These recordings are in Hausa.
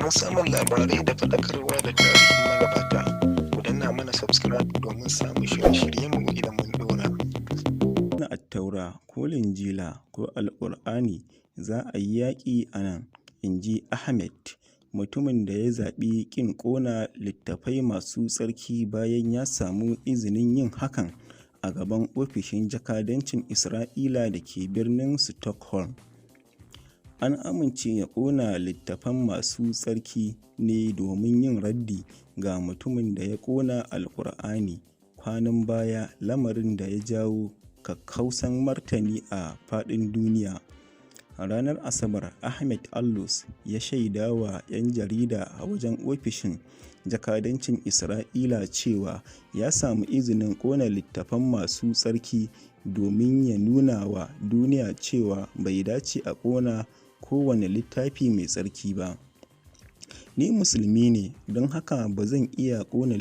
Domin samun labarai da faɗakarwa da tarihin magabata, ku danna mana subscribe domin samun shirye-shiryenmu idan mun ɗora. Na Attaura ko Linjila ko Alƙur'ani za a yi yaƙi a nan, inji Ahmed, mutumin da ya zaɓi ƙin ƙona littattafai masu tsarki bayan ya samu izinin yin hakan a gaban ofishin jakadancin Isra'ila da ke birnin Stockholm. An amince ya ƙona littattafan masu tsarki ne domin yin raddi ga mutumin da ya ƙona Alƙur'ani kwanan baya, lamarin da ya jawo kakkausan martani a faɗin duniya. A ranar Asabar, Ahmed Alloush ya shaida wa 'yan jarida a wajen ofishin jakadancin Isra'ila cewa ya samu izinin ƙona littattafan masu tsarki domin ya nuna wa duniya cewa bai dace a ƙona kowane littafi mai tsarki ba. "Ni Musulmi ne, don haka ba zan iya ƙona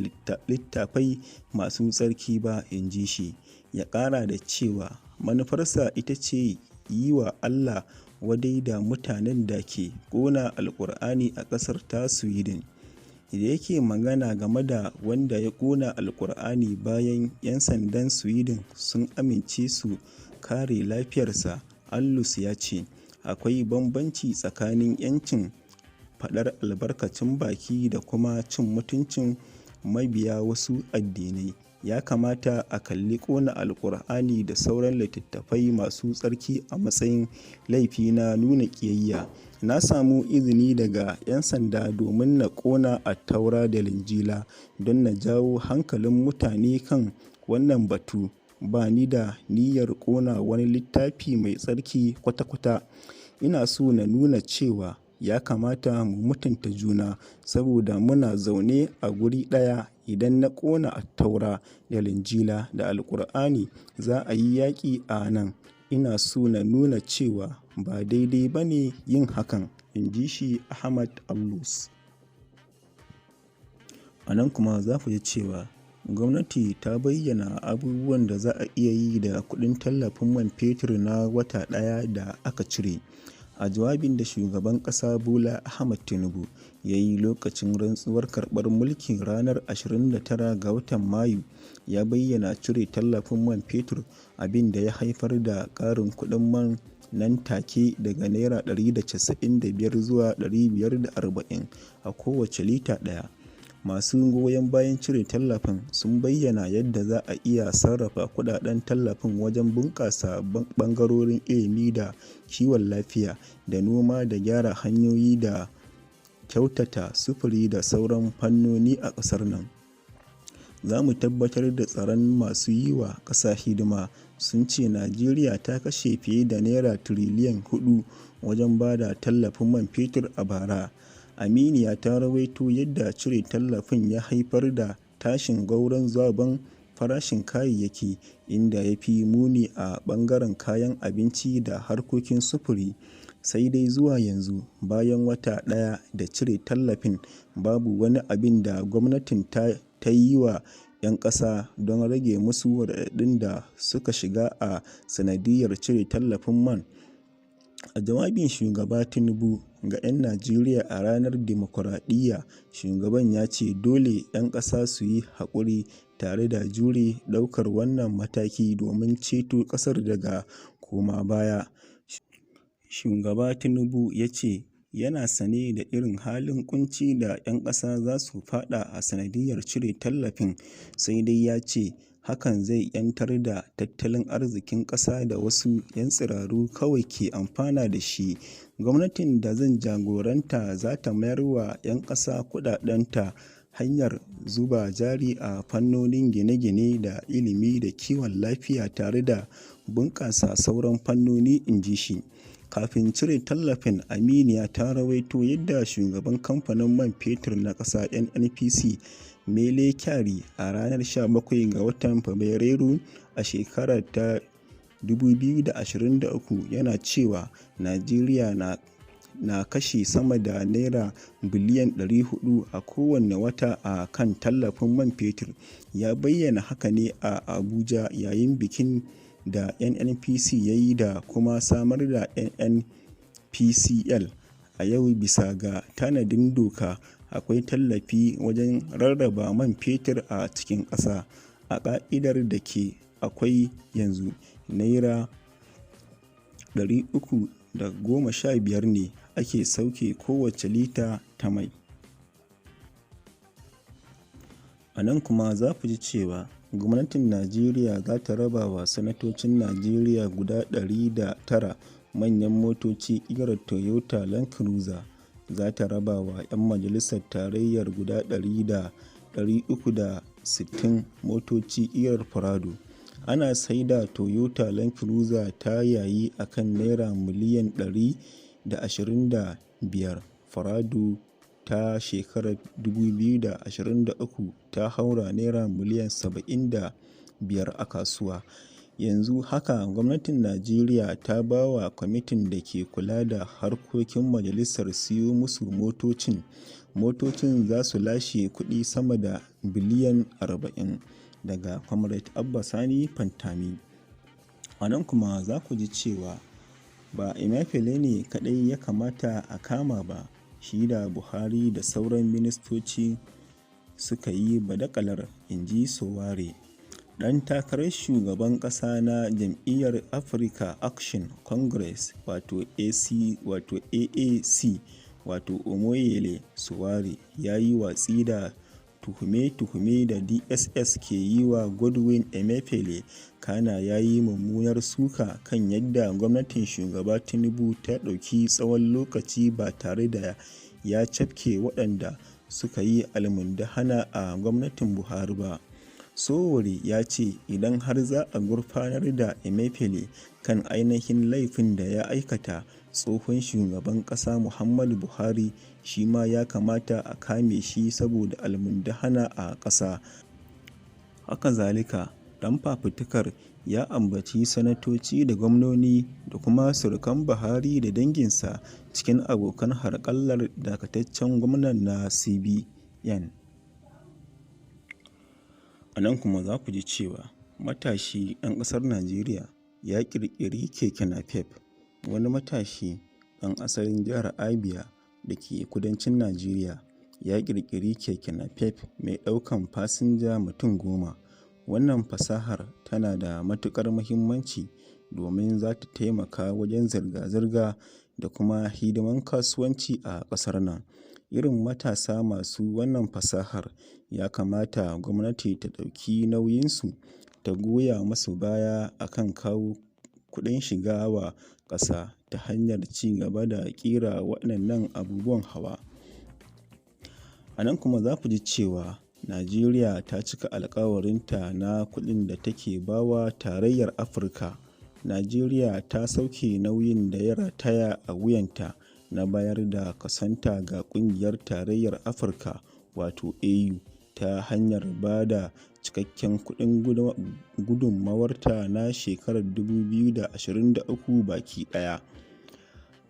littattafai masu tsarki ba," inji shi, ya ƙara da cewa manufarsa ita ce yi wa Allah wadai da mutanen da ke ƙona Alƙur'ani a ƙasar ta Sweden. Da yake magana game da wanda ya ƙona Alƙur'ani bayan 'yan sandan Sweden sun amince su kare lafiyarsa, Alloush ya ce, "Akwai bambanci tsakanin 'yancin faɗar albarkacin baki da kuma cin mutuncin mabiya wasu addinai. Ya kamata a kalli ƙona Alƙur'ani da sauran littattafai masu tsarki a matsayin laifi na nuna ƙiyayya. Na samu izini daga 'yan sanda domin na ƙona Attaura da Linjila don na jawo hankalin mutane kan wannan batu. Ba ni da niyyar ƙona wani littafi mai tsarki kwata-kwata. Ina so na nuna cewa ya kamata mu mutunta juna saboda muna zaune a guri ɗaya. Idan na ƙona Attaura da Linjila da Alƙur'ani, za a yi yaƙi a nan. Ina so na nuna cewa ba daidai ba ne yin hakan," inji shi Ahmed Alloush. A nan kuma za ku ji cewa gwamnati ta bayyana abubuwan da za a iya yi da kuɗin tallafin man fetur na wata ɗaya da aka cire. A jawabin da Shugaban ƙasa Bola Ahmed Tinubu ya yi lokacin rantsuwar karɓar mulki ranar 29 ga watan Mayu, ya bayyana cire tallafin man fetur, abin da ya haifar da ƙarin kuɗin man nan take daga Naira 195 zuwa 540 a kowace lita ɗaya. Masu goyon bayan cire tallafin sun bayyana yadda za a iya sarrafa kuɗaɗen tallafin wajen bunƙasa ɓangarorin ilimi da kiwon lafiya da noma da gyara hanyoyi da kyautata sufuri da sauran fannoni a ƙasar nan. "Za mu tabbatar da tsaron masu yi wa ƙasa hidima." Sun ce Najeriya ta kashe fiye da Naira tiriliyan 4 wajen ba da tallafin man fetur a bara. Aminiya ta rawaito yadda cire tallafin ya haifar da tashin gwauron zabon farashin kayayyaki, inda ya fi muni a ɓangaren kayan abinci da harkokin sufuri. Sai dai zuwa yanzu, bayan wata ɗaya da cire tallafin, babu wani abin da gwamnatin ta yi wa 'yan ƙasa don rage musu raɗaɗin da suka shiga a sanadiyyar cire tallafin man. A jawabin Shugaba Tinubu ga 'yan Najeriya a Ranar Dimokuraɗiyya, shugaban ya ce dole 'yan ƙasa su yi haƙuri tare da jure ɗaukar wannan mataki domin ceto ƙasar daga koma baya. Shugaba Tinubu ya ce yana sane da irin halin ƙunci da 'yan ƙasa za su faɗa a sanadiyyar cire tallafin, sai dai ya ce hakan zai 'yantar da tattalin arzikin ƙasa da wasu 'yan tsiraru kawai ke amfana da shi. "Gwamnatin da zan jagoranta za ta mayar wa 'yan ƙasa kuɗaɗen ta hanyar zuba jari a fannonin gine-gine da ilimi da kiwon lafiya tare da bunƙasa sauran fannoni," inji shi. Kafin cire tallafin, Aminiya ta rawaito yadda shugaban kamfanin man fetur na ƙasa NNPC, Mele Kyari, a ranar 17 ga watan Fabrairu a shekarar ta 2023 yana cewa Najeriya na kashe sama da Naira biliyan 400 a kowane wata a kan tallafin man fetur. Ya bayyana haka ne a Abuja yayin bikin da NNPC ya yi da kuma samar da NNPCL. A yau, bisa ga tanadin doka, akwai tallafi wajen rarraba man fetur a cikin ƙasa. A ƙa'idar da ke akwai yanzu, Naira 315 ne ake sauke kowace lita ta mai. A nan kuma za ku ji cewa gwamnatin Najeriya za ta raba wa sanatocin Najeriya guda 109 manyan motoci ƙirar Toyota Land Cruiser. Za ta raba wa 'yan majalisar tarayyar guda 360 motoci ƙirar Prado. Ana saida Toyota Land Cruiser ta yayi a kan Naira miliyan 125, Prado ta shekarar 2023 ta haura Naira miliyan 75 a kasuwa. Yanzu haka gwamnatin Najeriya ta ba wa kwamitin da ke kula da harkokin majalisar siyo musu motocin. Motocin za su lashe kuɗi sama da biliyan 40. Daga Comrade Abba Sani Pantami. A nan kuma za ku ji cewa ba Emefiele ne kaɗai ya kamata a kama ba, shi da Buhari da sauran ministoci suka yi badakalar, inji Sowore. Ɗan takarar shugaban ƙasa na jam'iyyar Africa Action Congress wato AAC wato Omoyele Sowore ya yi watsi da tuhume-tuhume da DSS ke yi wa Godwin Emefiele, kana ya yi mummunar suka kan yadda gwamnatin Shugaba Tinubu ta ɗauki tsawon lokaci ba tare da ya cafke waɗanda suka yi almundahana a gwamnatin Buhari ba. Sowore ya ce idan har za a gurfanar da Emefiele kan ainihin laifin da ya aikata, tsohon shugaban ƙasa Muhammadu Buhari shi ma ya kamata a kame shi saboda almundahana a ƙasa. Haka zalika, ɗan fafutukar ya ambaci sanatoci da gwamnoni da kuma surukan Buhari da danginsa cikin abokan harƙallar dakataccen gwamnan na CBN. A nan kuma za ku ji cewa matashi ɗan ƙasar Najeriya ya ƙirƙiri keke napep. Wani matashi ɗan asalin jihar Abia da ke kudancin Najeriya ya ƙirƙiri keke napep mai ɗaukan fasinja mutum 10. Wannan fasahar tana da matuƙar muhimmanci domin za ta taimaka wajen zirga-zirga da kuma hidiman kasuwanci a ƙasar nan. Irin matasa masu wannan fasahar ya kamata gwamnati ta ɗauki nauyinsu ta goya masu baya a kan kawo kuɗin shiga wa ƙasa ta hanyar ci gaba da ƙera waɗannan abubuwan hawa. A nan kuma za ku ji cewa Najeriya ta cika alkawarinta na kuɗin da take ba wa Tarayyar Afirka. Najeriya ta sauke nauyin da ya rataya a wuyanta na bayar da kasonta ga Ƙungiyar Tarayyar Afirka wato AU ta hanyar ba da cikakken kuɗin gudummawarta na shekarar 2023 baki ɗaya.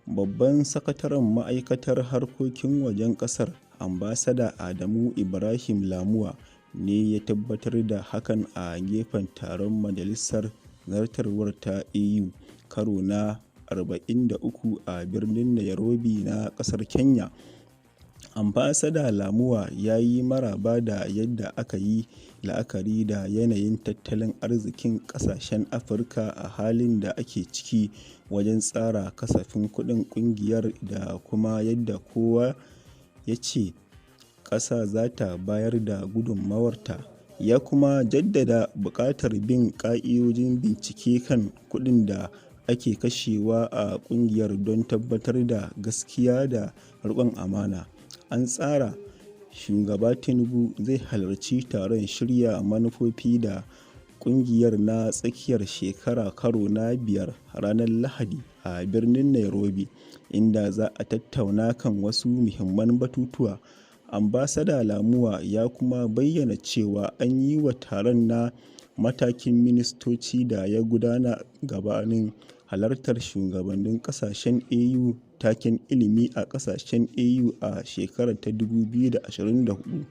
Babban sakataren ma'aikatar harkokin wajen ƙasar, Ambasada Adamu Ibrahim Lamuwa ne ya tabbatar da hakan a gefen taron Majalisar Zartarwar ta AU karo na 43 a birnin Nairobi na ƙasar Kenya. Ambasada Lamuwa ya yi maraba da yadda aka yi la'akari da yanayin tattalin arzikin ƙasashen Afirka a halin da ake ciki wajen tsara kasafin kuɗin ƙungiyar da kuma yadda kowace ƙasa za ta bayar da gudummawarta. Ya kuma jaddada buƙatar bin ƙa'idojin bincike kan kuɗin da ake kashewa a ƙungiyar don tabbatar da gaskiya da riƙon amana. An tsara Shugaba Tinubu zai halarci taron shirya manufofi da ƙungiyar na tsakiyar shekara karo na biyar ranar Lahadi a birnin Nairobi, inda za a tattauna kan wasu muhimman batutuwa. Ambasada Lamuwa ya kuma bayyana cewa an yi wa taron na matakin ministoci da ya gudana gabanin halartar shugabannin ƙasashen AU taken "Ilimi a ƙasashen AU a shekarar ta 2024".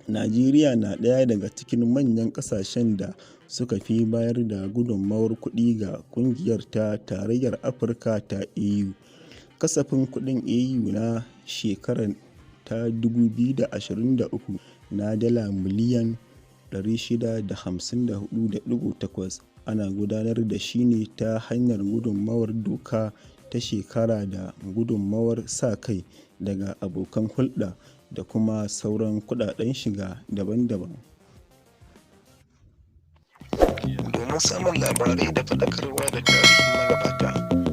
Najeriya na ɗaya daga cikin manyan ƙasashen da suka fi bayar da gudummawar kuɗi ga ƙungiyar ta Tarayyar Afirka ta AU. Kasafin kuɗin EU na shekarar ta 2023 na dala miliyan 654.8 ana gudanar da shi ne ta hanyar gudummawar doka ta shekara da gudummawar sa-kai daga abokan hulɗa da kuma sauran kuɗaɗen shiga daban-daban. Domin samun labarai da faɗakarwa da tarihin magabata,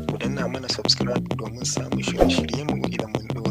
ku danna mana subscribe domin samun shirye-shiryenmu idan mun ɗora.